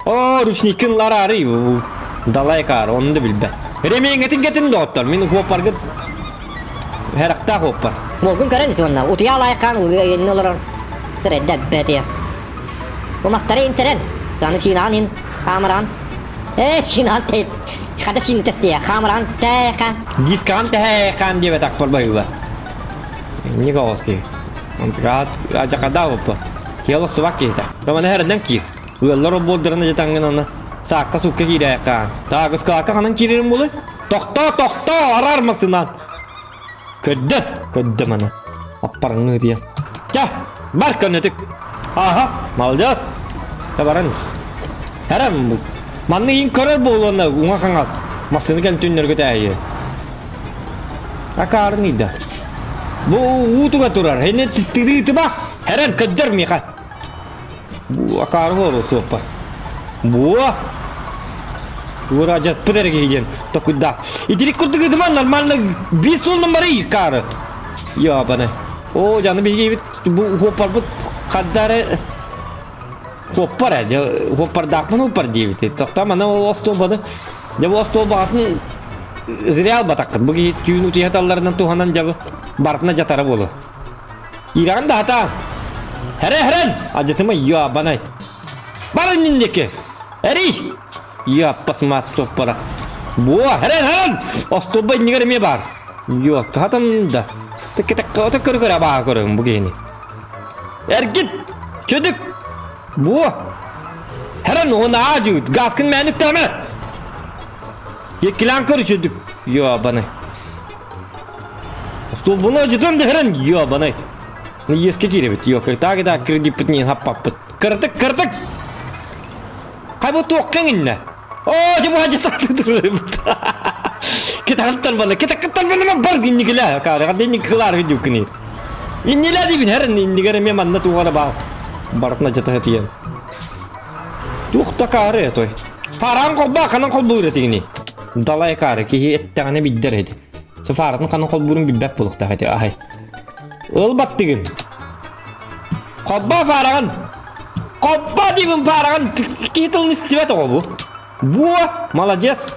Оо, ручникин лараары далай каар, оны да билбэт. Ремеңетин кэтин доҕоттор, мин хуоппаргыт Хэрэхтээх уоппар. Уолгун көрөн ис уонна утуйа алаайыккаан ылыы олорор сирэйдэ бэтиэ. Бу мастары инсэрэн, саны сиинаҕын ин хаамыраҕын. Ээ сиинаҕын тэй хата сиин тэстиэ хаамыраҕын тэйэхэ. Дискаҕын тэһээхаан диэбэтэх барбайыла. Инник оҕус киһи. Онтугаат адьакадаа оппа. Киһи олохсубат киһитэ. Романы хэрэнэн киир. Ыаллар обуордарын дьатаҥҥын аны саакка сукка киирээххаан. Таак ыскалаакка ханан киирэрим буолуй? Тохтоо, тохтоо, араар массыынан. Көрдө, көрдө маны. Аппарыңы диэн. Ча, бар көнөтүк. Аха, молодец. Ча баран ис. Хэрам, манны иин көрөр буолуона уҥа хаҥас. Массыына кэл түннөргө тээйи. Акаарын ыйда. Бу уутуга турар. Хene тырыытыба. Хэрэн көддөр миха. Бу акаары буолуо суоппар. Буо! Ура дьаппыт эрэ киһи диэн токуйдаах. Итирик курдук ыытыма нормально биир суолунан барый каары. Ябаны. О, жаны биһиги бу хуоппарбыт хаддары хуоппар э, дьэ хуоппардаахпын хуоппар диэбит. Тохтоо мана ол остуолбаны дьэ бу остуолбаҕатын зря албатаххыт. Бу киһи түүн утуйа талларынан туһанан дьэ барытына дьатара буолуо. Киирэҕин да хата. Хэрэ хэрэн! Адьатыма йабанай. Бар иннин диэки. Эрий! Яппас маат соппара. Буо, хэрэн хэрэн! Остуолба иннигэр эмиэ баар. Йо, хатам да. Тэкке тэкке ото көрө көрө баа көрөм бу киһини. Эргит! Чөдүк! Буо! Хэрэн уон аажыт, газкын мээнүк тәмэ! Еккилээн көр чөдүк. Йобанай. Столбуну ажытан дэһэрэн ёбаный. Ну иэскэ киирэбит, ёкай. Так так кредиппит не хаппаппыт. Кырдык, кырдык! Хай бу туохха иҥиннэ? Оо, дьэ бу ажытан турарбыт. Китахыттар бана, китахыттар бана бар инникилэ. Каары, хадда инникилар видюкни. Иннилэ дибин хэр иннигер эме манна тугара баар. Барытына жата тиен. Туох да каары той. Фаран холба, ханан холбуур этигини. Далай каары киһи эттэҕинэ билдэр эти. Сафаратын ханан холбуурун билбэт буолуохтаах этэ аһай. Ыл баттыгын. Хобба фараҕын. Хобба диибин фараҕын. Киһи тылын истибэт оҕо бу. Буо, молодец.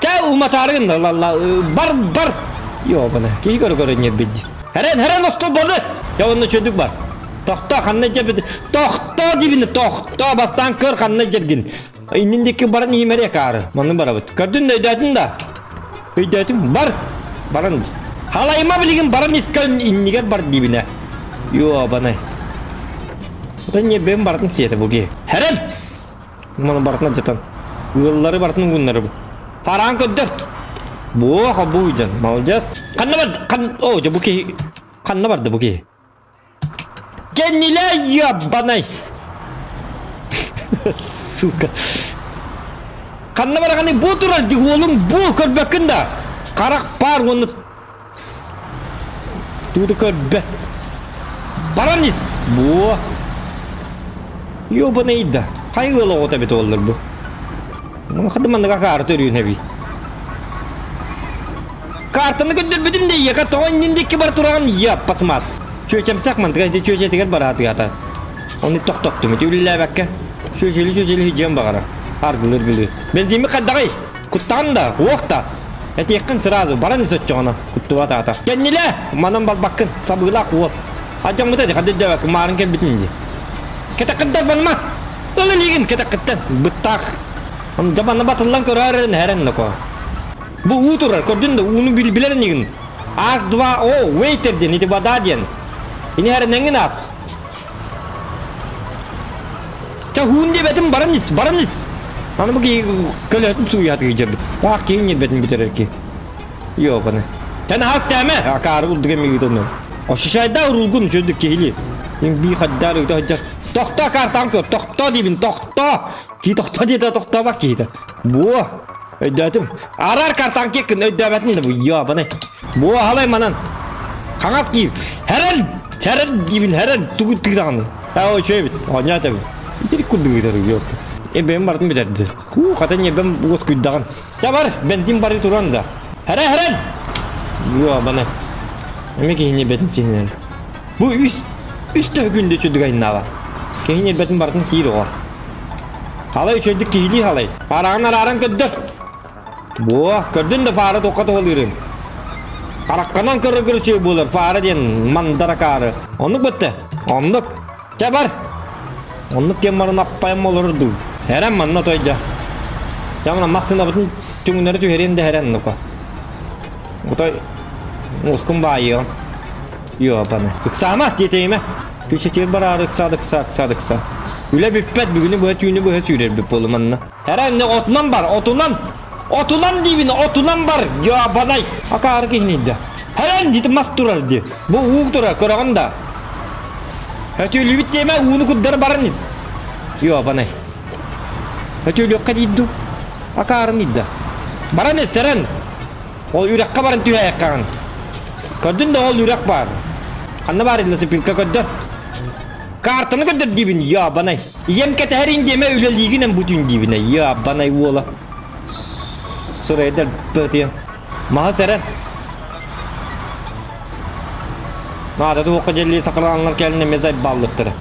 Чэ уматаарыгын ла бар бар. Ёбана, киһи көрө көрө ньэрбид. Хэрэн хэрэн остуолбаны. Я онно чөдүк бар. Тохто ханна дьэбит. Тохто дибини тохто бастаан көр ханна дьэргин. Иннин диэки баран иһимэри акаары. Манны барабыт. Көрдүн да өйдөөтүн да. Өйдөөтүм. Бар. Баран ис. Халайма билигин баран искэн иннигэр бар диибинэ. Ёбанай. Ота ньэбэм барытын сиэтэ бу киһи. Хэрэн! Маны барытын алдьатан. Ыаллары барытын угуннарыбын. Фараан көрдөр. Буох бу дьон. Молодец. Ханна бар хан о дьэ бу киһи ханна барды бу киһи? Кэннилэ ебаный! Сука. Ханна бараҕыный бу турар ди уолуҥ бу көрбөккүн да. Харах паар уонна тугу көрбөт. Баран ис. Буо. Ёбаный да. Хай ыал оҕото эбит уоллар бу. Хады манныга каары төрүүн эбий. Картаны көрдөрбүтүм да ийэхэ тоҕо иннин диэки бар тураҕын яппас мас. Чүөчэмсэх мантыга ити чүөчэтигэр бараатыгата. Оны тохтоттум ити үлэлээбэккэ. Чүөчэли чүөчэли дьиэм баҕара. Аргылыр билир. Бензимми хайдаҕый? Куттаҕын да, уох да. Этиэххин сразу баран ис оччоҕуна. Куттубат аата. Кэннилэ! Манан барбаккын. Сабыылаах уол. Адьаммыта ди хадды дөбөккүн маарын кэлбитин ди. Кэтэххиттэн барма! Ыл илиигин кэтэххиттэн. Быттаах. Дьабанна батыллан көрөөр эрэн ноко. Бу уу турар, көрдүн да ууну билэр инигин. H2O, water диэн, ити вода диэн. Ини хэрэнэҥин ас. Ча хуун диэбэтим баран ис, баран ис. Аны бу киһи көлөһөтүн сууйаатыгы дьэрбит. Аах киһи ньирбэтин бүтэрэр ки. Ёбаны. Тэн аһак тәмэ, акаары курдук эмигитен. Ошишайда урулгун үчөдүк киһили. Ин би хаддар ыта хаддар. Тохто картам көр, тохто диибин, тохто. Ки тохто диэтэ тохтобак киһитэ. Буо. Өйдөөтүм. Арар картаҥ киэккин өйдөөбөтүм да бу ёбаный. Буо халай манан. Хаҥас киир. Хэрэн! Хэрэн диибин хэрэн тугу тыыдаҕыный. Аа үчүгэй эбит. Оонньоот эбит. Итирик курдук ыытар ёп. Эбэм бартын бүтэрди. Хуу хата ньэбэм уоскуйдаҕын. Ча бар, бензин бары туран да. Хэрэн хэрэн! Ёбаный. Эми киһи ньэбэтин сиһинэн. Бу үс үс төһө күндү үчүдүк айнаава. Киһи ньирбэтин барытын сиир оҕо. Халай үчүгэйдик киһилии халай. Фараҕын арааран көрдөр. Буо, көрдүн да фара туохха туһалыырын. Харахханан көрөр үчүгэй буолар фара диэн мандар акаары. Оннук бытты. Оннук. Чэ бар. Оннук диэн баран аппайым олорор дуу. Эрэн манна тойдьа. Дьэ массыынабытын түҥнэри түһэриэн да эрэн нука. Отой мускун баайыаҕым. Ёбаны. Ыксаама диэтэйимэ. Күчэтиэр бараары ыксаады ыкса ыксаады ыкса. Үлэ бүппэт бүгүнү быһа түүнү быһа сүүрэрбит буолу манна. Эрэн не отунан бар отунан. Отунан диибин отунан бар ёбанай. Акаары киһини да. Эрэн дити мас турар ди. Бу уу турар көрөҕүн да. Өтүүлүүбүт диэмэ ууну курдары баран ис. Ёбанай. Өтүүлүөххэ диир дуу. Акаарын ыйда. Баран ис сэрэн. Ол үрэххэ баран түһээйэххэҕин. Көрдүн да ол үрэх баар. Ханна баар лесопилка көрдөр. Картаны көрдөр диибин, ябанай. Ийэм кэтэһэрин диэмэ үлэлиигин эн бу түүн диибин, ябанай уола. Сырайдар бытыйан. Маһы сэрэн. Наада туохха дьэллии сакалааннар кэлин эмиэ зайбаллыктара.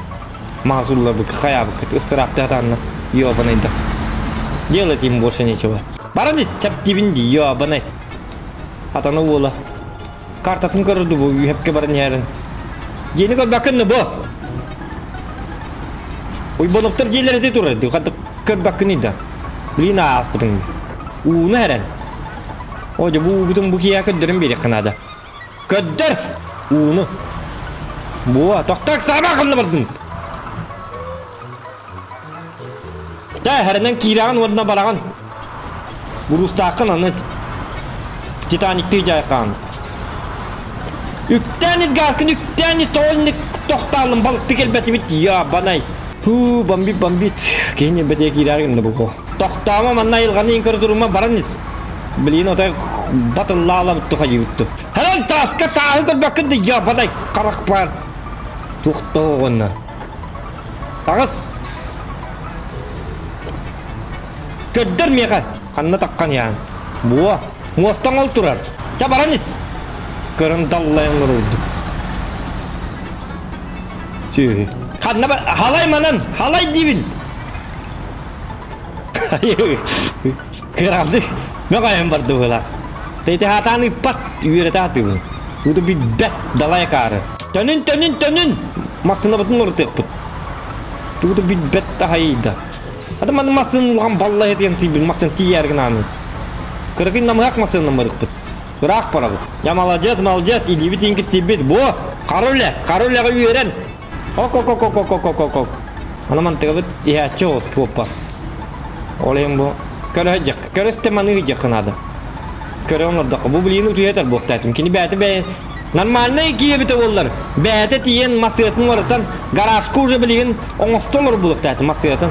Маһы хайаабыккыт, ыстыраапты хатаанна, ёбанайда. Делать им больше нечего. Баран ис, сәптибин ди, ёбанай. Атана уола. Картатын көрөрдү бу, үһэпке баран иһэрин. Дьиэни көрбөккүн бу. Уйбоновтар дьиэлэрэ ити турар ди, хатып көрбөккүн да. Блин ааспытың. Ууну эрэн. О, дьэ бу уубутун бу киһиэхэ көрдөрөн биэриэххэ наада. Көрдөр! Ууну. Буо, тохтоо, саама ханна бардын? Тэ, хэрэнэн киирэҕин уонна бараҕын. Буруустааххын аны Титаниктыы дьайхаан. Үктээн ис гааскын үктээн ис тоҕо тохтаалым балыкты кэлбэтибит я банай. Ху, бомбит бомбит. Киһини бэтиэ киирээр гынна бу. Тохтоомо манна айылҕаны иин көрө турума баран ис. Блин, отой батыллаалабытту хайыбытту. Ханан тааска тааһы көрбөккүн да я банай харах бар. Тухтоҕуна. Таҕыс! Көрдөр миэхэ! Ханна таххан яан? Буо, муостаҥ ол турар. Ча баран ис! Көрөн даллайан олордум. Сүөһү. Ханна бар... Халай манан! Халай диибин! Кыраҕды мөҕөйөн барды быһыылаах. Тэйти хаатаан ыыппат, үөрэтэ сатыыбын. Ууту билбэт, далай акаары. Төнүн, төнүн, төнүн! Массыынабытын уларытыахпыт. Тугу билбэт таһайда. Ата маны массыын улахан баллайа диэн тиийбин массыын тиийээр гынааны. Кыракый намыһах массыыннан барыахпыт. Ыраах барабыт. Я молодец, молодец, илиибит иҥкит тиийбит. Бу, хара үлэ, хара үлэҕэ үөрэн. Ок-ок-ок-ок-ок-ок-ок. Аны мантыгабыт иһээччи оҕус куоппа. Ол иһин бу көрө сылдьыах, көрө истэ маныы сылдьыахха наада. Көрө оҥордоххо бу билигин утуйа буохтаатым. Кини бэйэтэ бэйэ нормальнай киһи эбитэ буоллар, бэйэтэ тиийэн массыынатын уларытан гаражка уже билигин оҥосто олорор буолуохтаатым массыынатын.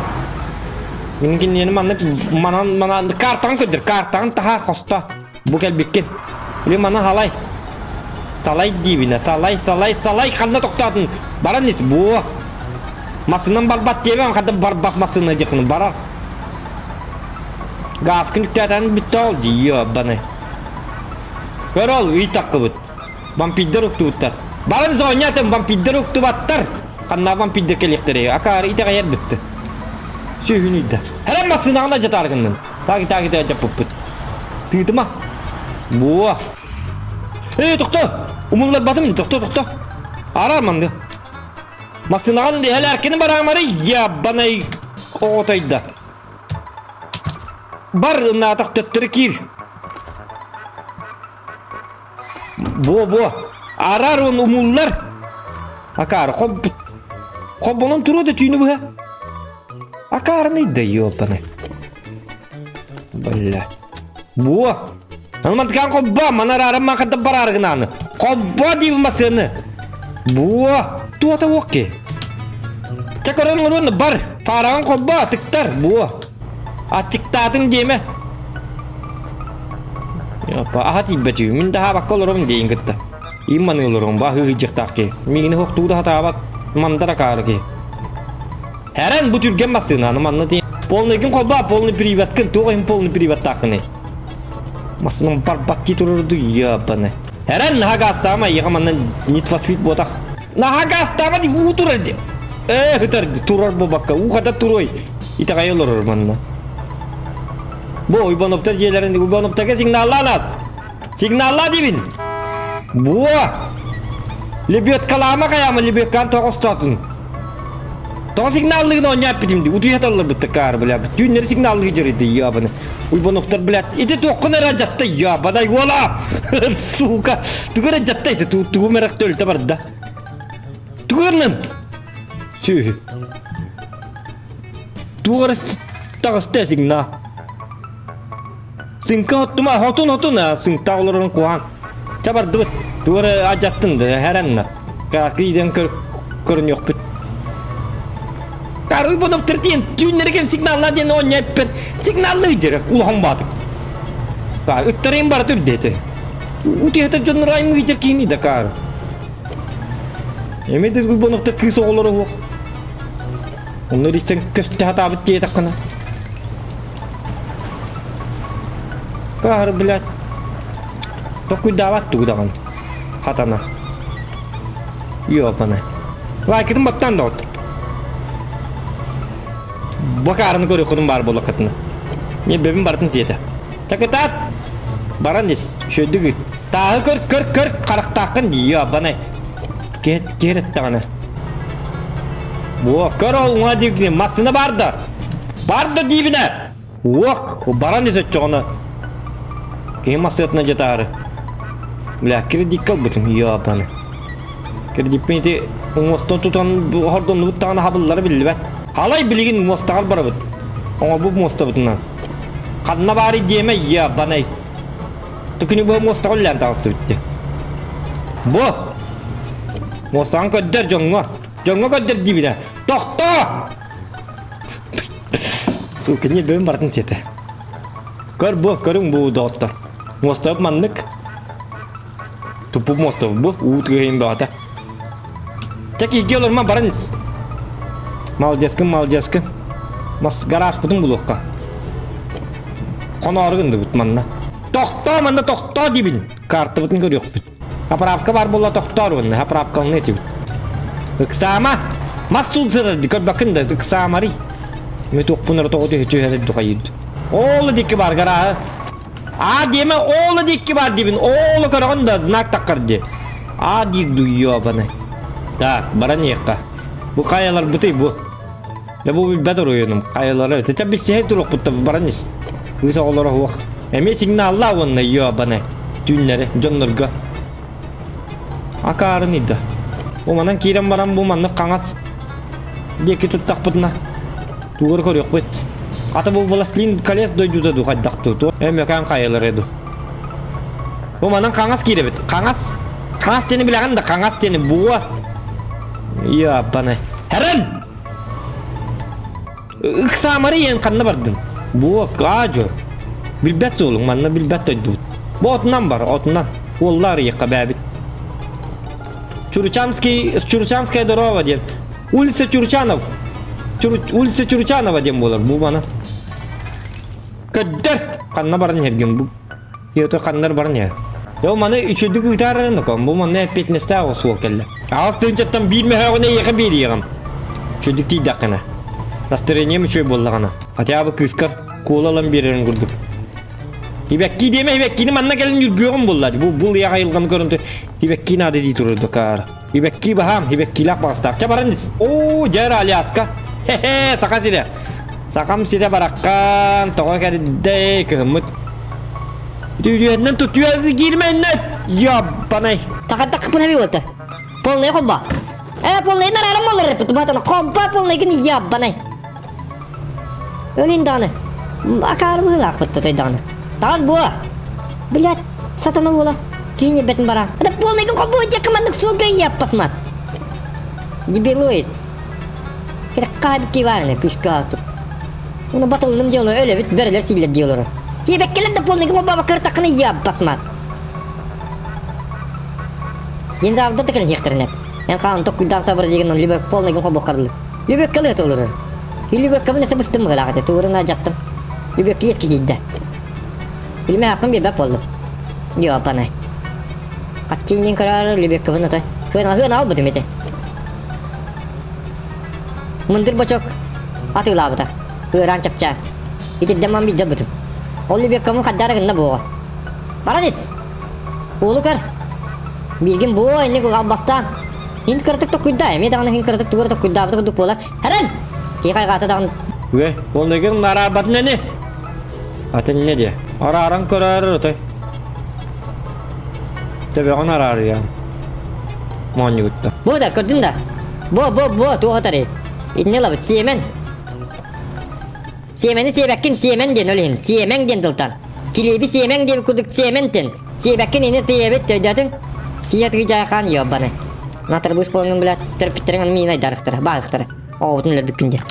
Мин кинини маннык манан манан картаҕын көрдөр, картаҕын таһаар хосто. Бу кэлбиккин. Или маны халай. Салай диибинэ, салай, салай, салай ханна тохтоотун? Баран ис, буо. Массыынан барбат диэбэм, хата барбат массыына дьыхыны барар. Газкын үктэтэн бүттэ ол дии, баны. Көр ол, ый таккыбыт. Вампирдар уктубуттар. Баран зоонньатын вампирдар уктубаттар. Ханна вампирдар кэлиэхтэрэй, акаары итэҕэйэр бүтты. Сүөһүн ыйда. Хэрэн массыынаҕын адьатааргыннын. Так так так дьаппыппыт. Тыытыма. Буо. Эй, тохто! Умулларбатым, тохто, тохто. Арар манды. Массыынаҕын эһэлээркини бараамары ябанай оҕотойда. Бар ынаатах төттөрү киир. Буо-буо. Арар он умуллар. Акаары хоб хоббонон туруо да түүнү быһа. Акаарный да ёбаный. Блядь. Буо. Аны хоббо, манарарым махата бараргынаны. Хоббо дип масыны. Буо. Туота уокки. Ча көрөн оруон бар. Фараҕын хоббо, тыктар. Буо. Аччыктаатын диэмэ. Япа, аха тиийбэтүү. Мин да хаабакка олоробун диэйин кытта. Им маны олорон ба хыһыйдьахтаах киһи. Миигини хохтуу да хатаабат мандар акаары киһи. Эрэн бу түргэн массыынаны манна тиийэн полныйгын холбоо полный приводкын туох иһин полный приводтааххыный? Массыынам барбат дии турарду ебаны. Эрэн наһаа гаастаама эйиэхэ манна Need for Speed буотах. Наһаа гаастаама дии уу турар дии. Ээ, ытар турар буолбакка, уу хата туруой. Итэҕэйэ олорор манна. Бу Уйбановтар дьиэлэрин Уйбановтарга сигналлаан ас. Сигналлаа диибин. Буо! Лебедкалаама хайаама лебедкаан тоҕостоотун. Тоҕо сигналлыгын оонньоон эппитим дии. Утуйа талларбыт каар бля. Түүннэри сигналлыы дьарыйды ябаны. Уйбановтар блядь. Ити туоххун эрэ дьатта ябадай уола. Сука. Тугу эрэ дьатта ити тугу мерэх төлтө барда. Тугу гыннын? Сүөһү. Тугу эрэ таҕыста сигнал. Сыҥка оттума, хотун хотун, сыҥтаах олорон куһаан. Ча бардыбыт. Тугу эрэ адьаттын да, хэрэнна. Каракы иден көрүнүөхпүт. Карый буну тиртиэн түүннэри кэм сигналла диэн оонньо эппэр сигналлыы дьэрэ улахан баатык. Каар ыттарыйын бара түрдэтэ. Утиһэтэр дьоннор аймыы дьэр киини да каар. Эми де гуйбонохта кыыс оҕолоро уох. Онно рисен көстө хатаабыт диэтэххинэ. Каһар, блядь. Токуйдаабат тугу даҕаны. Хатана. Ёпана. Лайкытын баттаан да от. Бакаарыны көрүөххүтүн баар буоллаххытына. Не бэбин барытын сиэтэ. Чакытаат! Баран ис, шөдүг ыт. Тааһы көр, көр, көр, харахтааххын дии, ёбанай. Киһи эттэҕинэ. Буо, көр ол уҥа диэки массыына бар да. Бар да диибинэ! Уох, баран ис оччоҕуна. Киһи массыынатына дьатаары. Бля, кредикка ылбытым, ёбаны. Кредиппин ити уҥуостан тутан хордоннубут даҕаны хабыллара биллибэт. Халай билигин муостаҕар барабыт. Оҥорбут муостабытынан. Ханна баарый диэмэ, ебанай. Түкүнү бу муостаҕа үллээн таҕыстыбыт дии. Бу! Муостаҕын көрдөр дьоҥҥо. Дьоҥҥо көрдөр диибинэ. Тохтоо! Сука, не бөйүн барытын сиэтэ. Көр бу, көрүҥ бу доҕоттор. Муостабыт маннык. Туппут муостабыт бу, уу тыаһын бөҕөтө. Чэ киһиги олорма баран ис. Молодецкын, молодецкын. Мас гаражпытын булуохха. Хоноору гындыбыт манна. Тохтоо манна тохтоо диибин. Картабытын көрүөхпүт. Заправка бар буолла тохтоор уонна заправкалны этибит. Ыксаама! Мас сулсырар көрбөккүн да ыксаамарый. Мен туохпун эрэ тоҕо түһэ түһэр духайыд. Оол дикки бар гарааһы. А диэмэ оол дикки бар диибин. Оолу көрөҕүн да знак таххар ди. А диир ду ёбаны. Так, баран иэххэ. Бу хайаларбытый бу? Дьэ бу билбэт оройуонум хайалара өтө. Чэ билсиһэ туруохпут баран ис. Кыыс оҕолоро суох. Эмиэ сигналлаа уонна ёбаны. Түүннэри дьоннорго. Акаарын ыйда. Бу манан киирэн баран бу маннык хаҥас диэки туттахпытына тугу көрүөхпүт. Ата бу Властелин колец дойдута ду хайдах ту. Өмөкөөн хайалары ду. Бу манан хаҥас киирэбит. Хаҥас. Хаҥас диэни билэҕин да хаҥас диэни буо. Ёбаны. Хэрэн! Ыксаамары иэн ханна бардым? Буо, аадьо. Билбэт суолуҥ, манна билбэт дойдубут. Бу отунан бар, отунан. Уоллаар ыйыахха бээбит. Чуручанский, Чуручанская дорога диэн. Улица Чуручанов. Чуру, улица Чуручанова диэн буолар бу мана. Көддөр! Ханна баран иһэргин бу Йото ханнар баран иһэр. Дьэ маны үчүгдүк ыытаарарын окон. Бу манна эппиэтинэстээх оҕус кэллэ. Аҕыс тыһыынчаттан биир мөһөөҕүнэ эйиэхэ биэриэҕим. Үчүгдүк тиийдэххинэ. Настроением үчүгэй буоллаҕына. Хотя бы кыыскар куола ылан биэрэрин курдук. Ибэкки диэмэ, ибэккини манна кэлин үргүөҕүм буолла. Бу бу ыйаҕа айылҕаны көрөн ибэкки наада дии турар докаар. Ибэкки баһаам, ибэккилээх баҕастаах. Ча баран ис. Оо, дьэр Аляска. Хе-хе, Саха сирэ. Сахам сирэ бараххан, тоҕо кэрдэй, кыһыммыт. Үтүөннэн тутуя киирмэннэ. Яббанай. Тахаттакпын эби болта. Полный хобба. Э, полный нарарым болар эппит. Батана хобба полный гин яббанай. Өлин даҕаны. Акаарым ыһылаахпыт той даҕаны. Таҕас буо. Блядь, сатана уола. Киһи ньирбэтин бара. Это полный гин хоббу диэкки маннык суолга яппасмат. Дебилоид. Киракка Ивановна күүскэ аастык. Уну батыллым диэн өлөбүт бөрөлөр сииллэр дии олорор. Киэбэккэлэр да полный гин баба кыртаххына яппасмат. Динозаврдар да кэлэн иһиэхтэринэ. Эн хаан токкуйдаан сообразигын либо полный гин хобуоххарылы. Любеккалыы олорор. Любеккабын өсө быстым быһылаах этэ, туурун дьаттым. Любекка иэскэ киирдэ. Билимэ хаккын биэрбэт буоллум. Ёпаны. Хаччыын диэн көрөөрү Любеккабын ото. Хыан хыан албытым ити. Мындыр бочок атыылаабыта. Ыараан чапчаан. Итирдэн ман биирдэ ылбытым. Ол лебедкамын хаддаара гынна буоҕа. Баран ис! Уолу көр. Бииргин буо инник албастаан. Ин кыратык токуйдаа, эмиэ даҕаны иһин кыратык тугу эрэ токуйдаабыта курдук буолар. Хэрэн! Киһи хайҕаата даҕаны. Үө, оннугун араарбатын ини. Атын не диэ? Арааран көрөөр отой. Төбөҕүн араарыйаан. Моонньугутта. Бу да, көрдүн да. Бу, бу, бу, туох атарый? Инне ылабыт, сиэмэн. Сиэмэни сиэбэккин сиэмэн диэн ол иһин сиэмэҥ диэн тылтан. Килиэби сиэмэҥ диэбит курдук сиэмэнтэн. Сиэбэккин ини тыйэбит өйдөөтүҥ? Сиэ тыы дьайхаан ёбаны. Натарбыыс буолаҥҥын билээт төрөппүттэриҥ аны миин айдарыхтара, баайыхтара. Оҕобутун өлөрбүккүн диэн.